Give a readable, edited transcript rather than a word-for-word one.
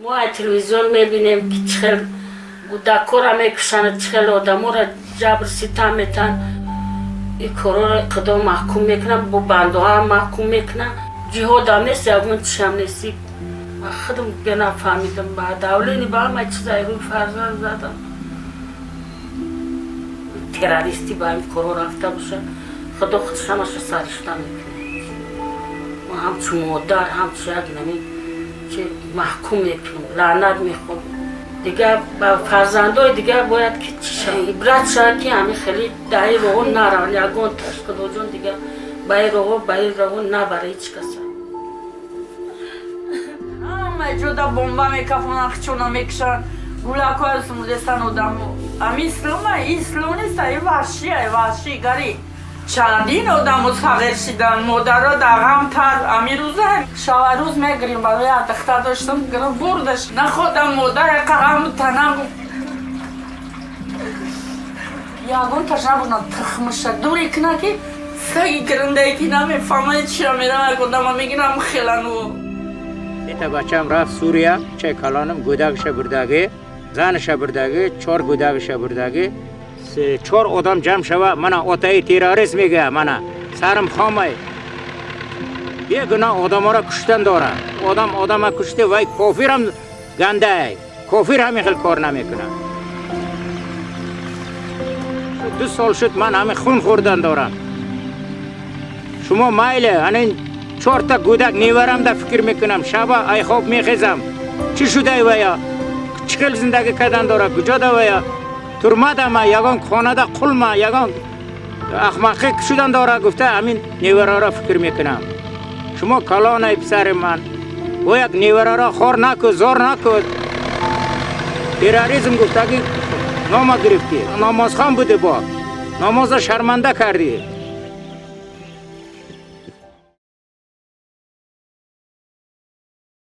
Мо аз телевизион мебинем, ки чӣ хел кӯдакҳоро мекушанд, чӣ хел одаморо ҷабр ситам метаҳанд. Ин корҳоро Худо маҳкум мекунад, бо бандаҳоам маҳкум мекунад. Ҷиҳодам нест, ягон чишам нест. Ман худам нафаҳмидам, ба давление, ба ҳама чиз рӯи фарзанд задам. Террористӣ ба ин корҳо рафта бошад, Худо худш ҳамаша саришта мекунад. Ма ҳамчун модар, ҳамчун як нами чи маҳкум мекунам, лаънат мехонам. Дигар ба фарзандои дигар бояд ки ибрат шавад, ки ҳамин хеле дар ин роҳо нараванд. Ягон таш, Худоҷон, дигар ба ин роҳо набара ҳеҷ каса. Ҳама ҷода бомба мекафонанд, хичона мекушанд, гулакҳоя сумудестан одамо. Ами ислома, ислом нест, и ваҳшия, ваҳшигарӣ. Чандин одамо сағир шидан, модаро дар ғам тар. Ами рӯза шава рӯз мегирим. Барои як духтар доштам, гирифт, бурдаш. Находам модар яка ғаму танам. Ягон таш набурна, тухмаша дуре кина, ки саги гирандае, ки намефаҳмад чира мерам, як одама мегирам хелану. Ета бачам рафт Сурия, чай калонам гӯдакша бурдаги, занаша бурдаги, чор гӯдакша бурдаги. Чор одам ҷамъ шава, мана отаи террорист мегӯя, мана сарим хомай. Бегуноҳ одаморо куштан дорад. Одам одама куште, вай кофирам гандай. Кофир ҳамин хел кор намекунад. 2 сол шуд, ман ҳамин хун хӯрдан дорам. Шумо майле, анин чорта гӯдак неварамда фикр мекунам, шаба ай хоб мехезам. Чӣ шудай вая? Чӣ хел зиндагӣ кардан дорад? Куҷода вая? Турмадама, ягон хонада қулма, ягон ахмақӣ шудан дорад гуфта, ҳамин невараро фикр мекунам. Шумо калонай, писари ман. Бо як невараро хор наку, зор наку. Терроризм гуфтагӣ нома гирифтӣ. Намозхон буди, бо намоза шарманда кардӣ.